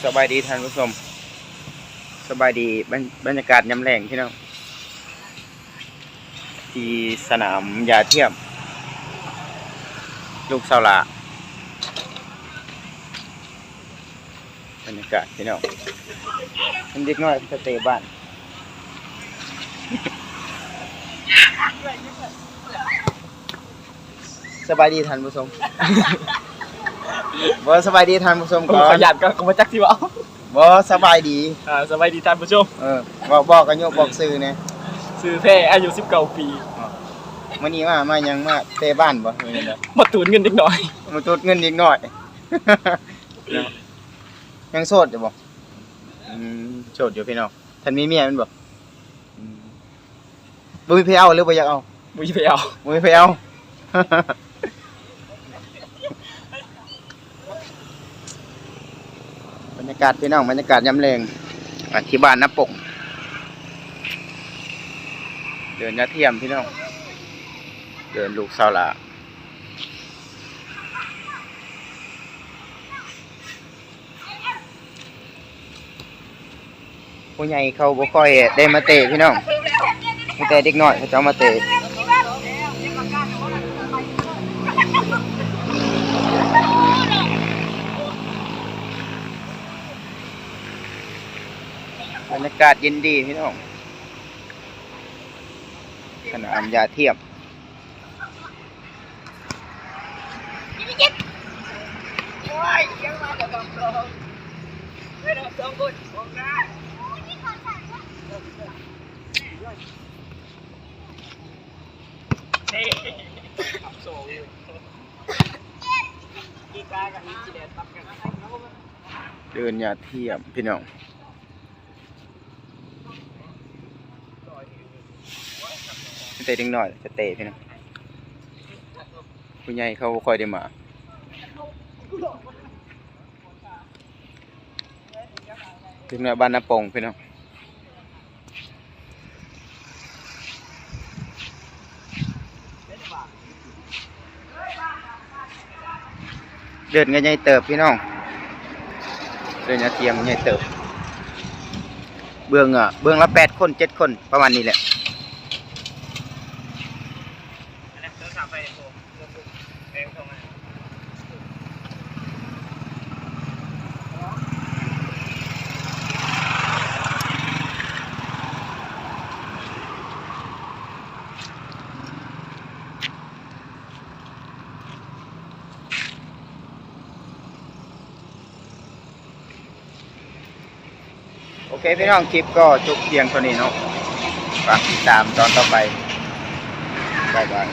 ສະບາຍດີທ່ານຜູ້ຊົມ ສະບາຍດີ ບັນ ບັນຍາກາດຍາມແລງພີ່ນ້ອງ ທີ່ສະໜາມຢາທຽມ ລູກສາວຫຼ້າ. ບັນຍາກາດພີ່ນ້ອງ ມັນເດັກນ້ອຍສະເຕບ້ານ. ສະບາຍດີທ່ານຜູ້ຊົມ. ບໍ່ ສະບາຍດີທ່ານຜູ້ຊົມກ່ອນ. ຂ້ອຍຢ້ານ ກໍ ກໍບໍ່ຈັກຊິເວົ້າ. ບໍ່ ສະບາຍດີ. ອ່າ ສະບາຍດີທ່ານຜູ້ຊົມ. ເອີ ບອກ ບອກອາຍຸ ບອກຊື່ແດ່. ຊື່ແພ ອາຍຸສິບເກົ້າປີ. ມື້ນີ້ມາ ມາຫຍັງ? ມາເຕະບານບໍ່? ມາຕູດເງິນເດັກນ້ອຍ. ມາຕູດເງິນເດັກນ້ອຍ. ຍັງໂສດຢູ່ບໍ່? ອືມ ໂສດຢູ່ພີ່ນ້ອງ. ທ່ານມີເມຍແມ່ນບໍ່? ອືມ ບໍ່ມີໃຜເອົາ ຫຼືບໍ່ຢາກເອົາ? ບໍ່ມີໃຜເອົາ. ບໍ່ມີໃຜເອົາ. ບັນຍາກາດພີ່ນ້ອງ ບັນຍາກາດຍາມແລງ ອ່າ ທີ່ບ້ານນາປົງ ເດີ່ນຍາທຽມພີ່ນ້ອງ ເດີ່ນລູກສາວຫຼ້າ. ຜູ້ໃຫຍ່ເຂົາບໍ່ຄ່ອຍໄດ້ມາເຕະພີ່ນ້ອງ ມີແຕ່ເດັກນ້ອຍເຂົາເຈົ້າມາເຕະ. ບັນຍາກາດເຢັນດີພີ່ນ້ອງ ສະໜາມຢາທຽມ. ເດີ່ນຍາທຽມພີ່ນ້ອງ. ມີແຕ່ເດັກນ້ອຍສະເຕະພີ່ນ້ອງ ຜູ້ໃຫຍ່ເຂົາບໍ່ຄ່ອຍໄດ້ມາ. ເດັກນ້ອຍບ້ານນາປົງພີ່ນ້ອງ ເດີ່ນກໍໃຫຍ່ເຕີບພີ່ນ້ອງ ເດີ່ນຍາທຽມໃຫຍ່ເຕີບ ເບື້ອງ ເບື້ອງລະແປດຄົນ ເຈັດຄົນ ປະມານນີ້ແຫຼະ. ໂອເຄພີ່ນ້ອງ ຄລິບກໍຈົບພຽງເທົ່ານີ້ເນາະ ຝາກຕິດຕາມຕອນຕໍ່ໄປ ບາຍບາຍ.